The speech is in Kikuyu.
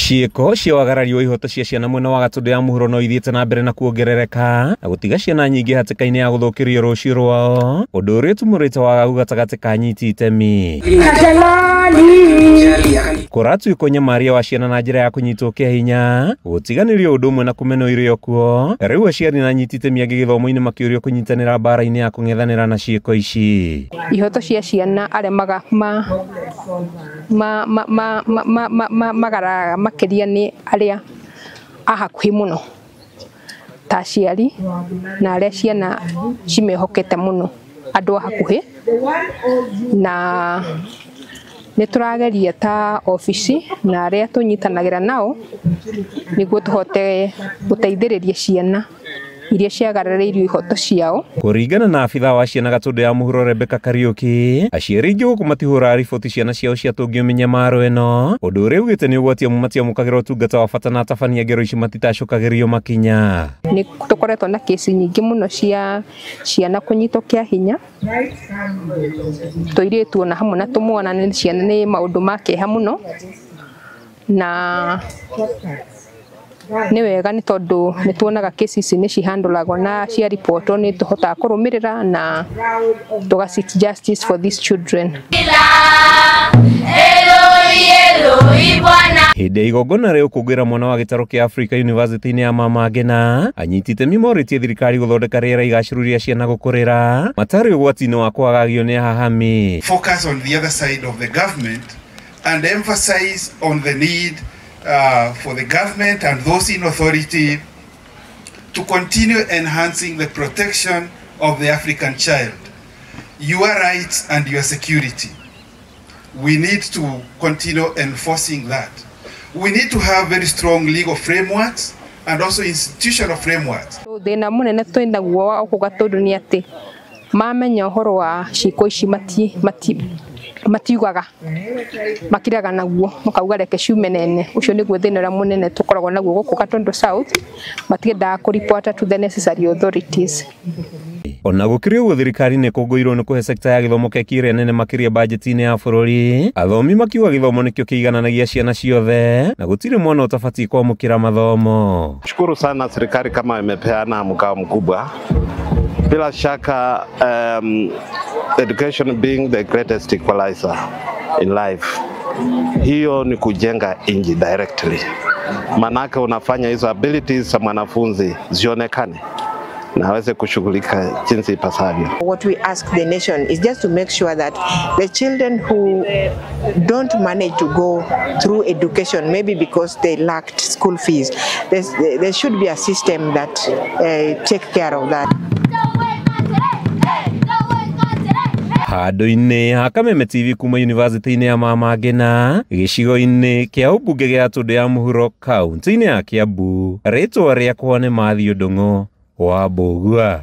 Ciĩko cia wagarari wa ihoto cia ciana mwena wa Gatũndũ ya mũhuro no ithiĩte na mbere na kuongerereka na gũtiga ciana nyingĩ hatĩka-inĩ ya gũthũkĩrio rũciũ rwao, ũndũ ũrĩa ũtumũrĩte wagagu gatagatĩ ka anyiti itemi. Kũratuĩkwo nyamaria wa ciana na njĩra ya kũnyitwo kĩa hinya, gũtiganĩrio ũndũ ũmwe na kũmenwo irĩ kuo. Rĩu aciari na anyiti itemi angĩ gĩthomo-inĩ makĩũrio kũnyitanĩra mbara-inĩ ya kũng'ethanĩra na ciĩko ici. Ihoto cia ciana arĩa magaraga makĩria nĩ arĩa a hakuhĩ mũno ta aciari na arĩa ciana cimehokete mũno, andũ a hakuhĩ, na nĩ tũrageria ta obici na arĩa tũnyitanagĩra nao nĩguo tũhote gũteithĩrĩria ciana iria ciagararĩirio ihoto ciao. Kũringana na abithaa wa ciana Gatũndũ ya mũhuro Rebecca Kariuki, aciari aingĩ gũkũ matihũraga riboti ciana ciao ciatũngio mĩnyamaro ĩno, ũndũ ũrĩa ugĩte nĩ ũgwati amu matiamũkagĩra ũtungata wa bata na atabania ngero ici matitacũkagĩrio makinya. Nĩ tũkoretwo na kesi nyingĩ mũno cia ciana kũnyitwo kĩa hinya, tũirĩtu ona hamwe na tũmwana, nĩ ciana nĩ maũndũ ma kĩeha mũno, na nĩ wega nĩ tondũ nĩ tuonaga kesi ici nĩ cihandũragwo na cia ripotwo nĩ tũhotaga kũrũmĩrĩra na tũga seek justice for these children. Hĩndĩ ya igongona rĩa gũkũngũĩra mwana wa gĩtarũ kĩa Africa University-inĩ ya Mama Ngina, anyiti itemi morĩtie thirikari gũthondeka rĩera igacĩru rĩa ciana gũkũrĩra matarĩ ũgwati-inĩ wa kwagagio nĩ ahahami. Focus on the other side of the government and emphasize on the need for the government and those in authority to continue enhancing the protection of the African child, your rights and your security. We need to continue enforcing that. We need to have very strong legal frameworks and also institutional frameworks. Thĩna mũnene twĩ naguo wa gũkũ Gatũndũ nĩ atĩ mamenya ũhoro wa ciĩko ici matiugaga, makiraga naguo makauga reke ciume nene. Ũcio nĩguo thĩna ũrĩa mũnene tũkoragwo naguo gũkũ Gatũndũ South, matiendaga kũripota to the necessary authorities. Ona gũkĩrĩ ũguo, thirikari nĩ ĩkũngũĩirwo nĩ kũhe sekta ya gĩthomo keki ĩrĩa nene makĩria bajeti-inĩ ya bũrũri. Athomi makiuga gĩthomo nĩkĩo kĩigananagia ciana ciothe na gũtirĩ mwana ũtabatiĩ kwamũkĩra mathomo. Shukuru sana serikali kama imepeana mgao mkubwa. Bila shaka education being the greatest equalizer in life, hiyo ni kujenga inji directly. Manake unafanya hizo abilities za mwanafunzi zionekane na aweze kushughulika jinsi ipasavyo. What we ask the nation is just to make sure that the children who don't manage to go through education, maybe because they lacked school fees, there should be a system that take care of that. Handũ-inĩ ha Kameme TV kuma University-inĩ ya Mama Ngina, gĩcigo-inĩ kĩa ũmbunge gĩa Gatũndũ ya mũhuro kaunti-inĩ ya Kiambu, rĩtwa rĩakwa nĩ Matthew Ndung'u wa Mbũgua.